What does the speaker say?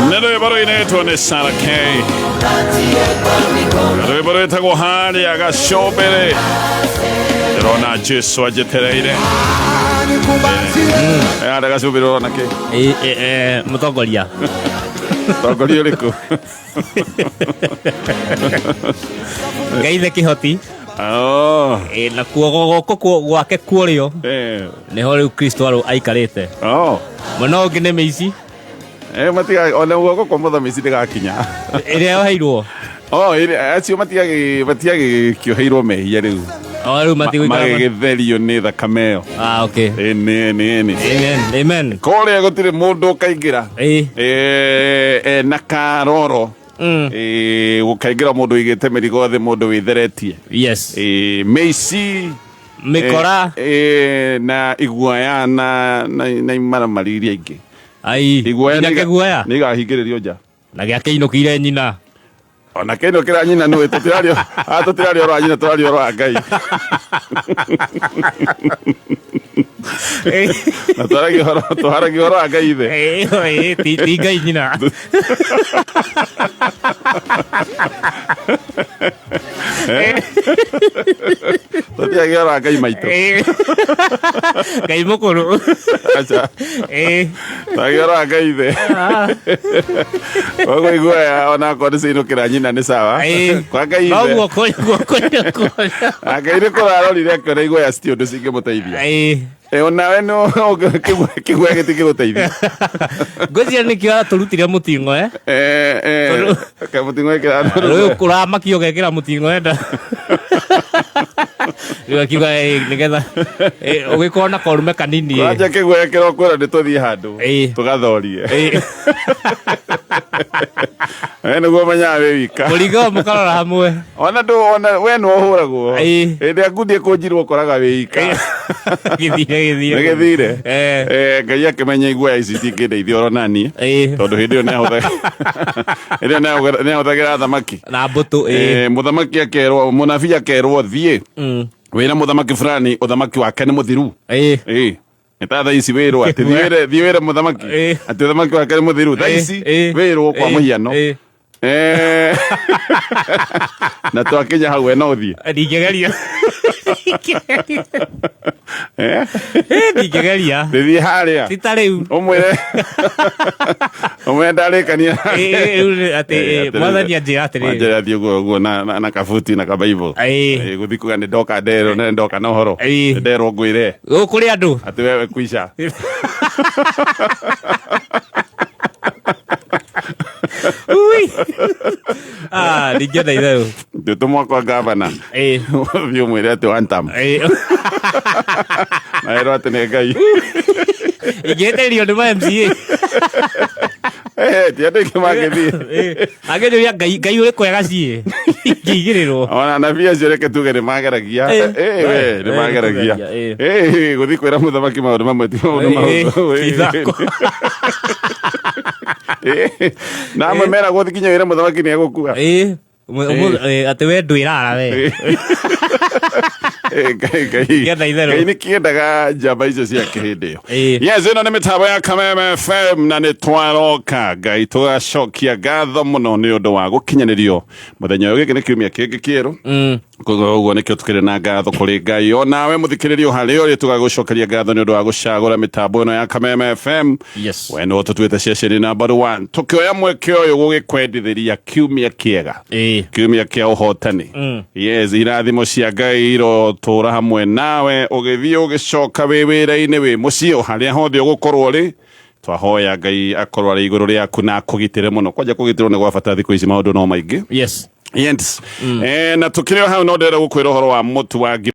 Nĩ rwĩmbo rũinĩtwo nĩ Sarah K. Rwĩmbo rwĩtagwo harĩa gacũmbĩrĩ. Ndĩrona Jesu anjetereire. Harĩa gacũmbĩrĩ ũrona kĩ? Mũtongoria. Tongoria ũrĩkũ? Ngai the kĩhoti. Oh. Na kuo guoko gwake kuorĩo nĩho rĩu Kristo arũ aikarĩte. Oh. Mwena ũngĩ nĩ mĩici. Matiga ona guoko kwa mũthamisi ndĩgakinya. Ĩrĩa yoheirwo. Oh, ĩrĩa acio matiagĩ matiagĩkĩoheirwo mehia rĩu. O rĩu matigũikara. Magĩgĩtherio nĩ thakame ĩyo. Ah, okay. Ĩni ĩni ĩni. Amen. Amen. Kũrĩa gũtirĩ mũndũ ũkaingĩra. Na karoro. Gũkaingĩra mũndũ ũigĩte mĩrigo thĩ, mũndũ wĩtheretie. Yes. Mĩici. Mĩkora. Na iguoya na imaramari iria ingĩ. Ai. Iguoya Nginya kĩguoya. nĩ igahingĩrĩrio nja. Na gĩakĩinũkire nyina. Ona kĩno kĩra nyina nĩ tũtirario ah tũtirario rwa nyina tũrario rwa Ngai. Na twaragia ũhoro twaragia ũhoro wa Ngai ithe. Ti Ngai nyina. Tũtiagia ũhoro wa Ngai maitũ. Ngai mũkũrũ. Aca. Twaragia ũhoro wa Ngai ithe. Koguo iguoya ona akorwo nĩ ciinũkĩra nyina nĩ sawa. Kwa Ngai ithe. No guoko guoko guoko. Ngai nĩ kũrarorire akĩona iguoya citirĩ ũndũ cingĩmũteithia. Onawe no kĩguoya gĩtingĩgũteithia. Ngwĩciria nĩkĩo atũrutire mũting'oe. Kamũting'oe kĩra Rĩu kũramakio ũgekĩra mũting'oe nda. Rĩu akiuga nĩgetha ũgĩkorwo na korume kanini. Kwanja kĩguoya kĩrokwĩra nĩ tũthiĩ handũ tũgathorie. Nĩguo menyaga wĩ wika. Mũrigo mũkarora hamwe. Ona ndũ ona we nĩ ũhũragwo. Hĩndĩ ĩrĩa ngundi ĩkũnjirwo ũkoraga wĩ ika. Gĩthire gĩthire. Nĩ gĩthire. Ngai akĩmenya iguoya ici itingĩndeithia oro naniĩ. Tondũ hĩndĩ ĩyo nĩahũthagĩra hĩndĩ ĩyo nĩahũthagĩra thamaki. Na mbũtũ. Mũthamaki akerwo mũnabii akerwo thiĩ. Wĩre mũthamaki fulani ũthamaki wake nĩ mũthiru. Nĩ ta thaa ici wĩrwo atĩ thiĩ wĩre mũthamaki atĩ ũthamaki wake nĩ mũthiru. Thaa ici wĩrwo kwa mũhiano. Na twakinya hau we no ũthiĩ. Ndingĩgeria. Ndingĩgeria. Ndĩthiĩ harĩa. Ti ta rĩu. Ũmwĩre. Ũmwĩre ndarĩkania. Rĩu atĩ mwathani anjĩra atĩrĩrĩ. Anjĩra thiĩ ũguo ũguo na kabuti na kabaibũ. Gũthiĩ kuga nĩ ndoka nderwo nĩ ndoka na ũhoro. Nderwo ngwĩre. Gũkũ kũrĩ andũ. Atĩ wewe kwisha. Ui. Ah, ndingĩenda itherũ. Ndĩtũmwo kwa gavana. Thiĩ ũmwĩre atĩ one term. Na erwo atĩ nĩ Ngai. Ingĩhĩtĩrio nĩ ma MCA. Ti andũ aingĩ mangĩthiĩ. Angĩnjũria Ngai Ngai ũrĩkũ agaciĩ. Ingĩigĩrĩrwo. Ona anabii acio reke tuge nĩ mageragia. We nĩ mageragia. Gũthiĩ kwĩra mũthamaki maũndũ mamwe ti maũndũ mahũthũ. Ti ithako. Na amwe meragwo thiĩ nginya wĩre mũthamaki nĩ egũkua. Atĩ we ndwĩrara we. Ngai Ngai. Getha itherũ. Ngai nĩ kĩendaga njamba icio ciake hĩndĩ ĩyo. Yes, ĩno nĩ mĩtambo ya Kameme FM na nĩ twaroka. Ngai tũgacokia ngatho mũno nĩ ũndũ wa gũkinyanĩrio mũthenya ũyũ. Gĩkĩ nĩ kiumia kĩngĩ kĩerũ. Koguo ũguo nĩkĩo tũkĩrĩ na ngatho kũrĩ Ngai. O nawe mũthikĩrĩria harĩa ũrĩ tũgagũcokeria ngatho nĩ ũndũ wa gũcagũra mĩtambo ĩno ya Kameme FM. Yes. We nĩwe ũtũtuĩte ceceni number 1. Tũkĩoya mweke ũyũ gũgĩkwendithĩria kiumia kĩega. Kiumia kĩa ũhotani. Yes, irathimo cia Ngai irotũra hamwe nawe ũgĩthiĩ ũgĩcoka wĩ wĩra-inĩ wĩ mũciĩ o harĩa hothe ũgũkorwo ũrĩ. Twahoya Ngai akorwo arĩ igũrũ rĩaku na akũgitĩre mũno. Kwanja kũgitĩrwo nĩ gwa bata thikũ ici maũndũ no maingĩ. Yes. Yes. Na tũkĩrĩ o hau no ndĩrenda gũkwĩra ũhoro wa mũtu wa ngima.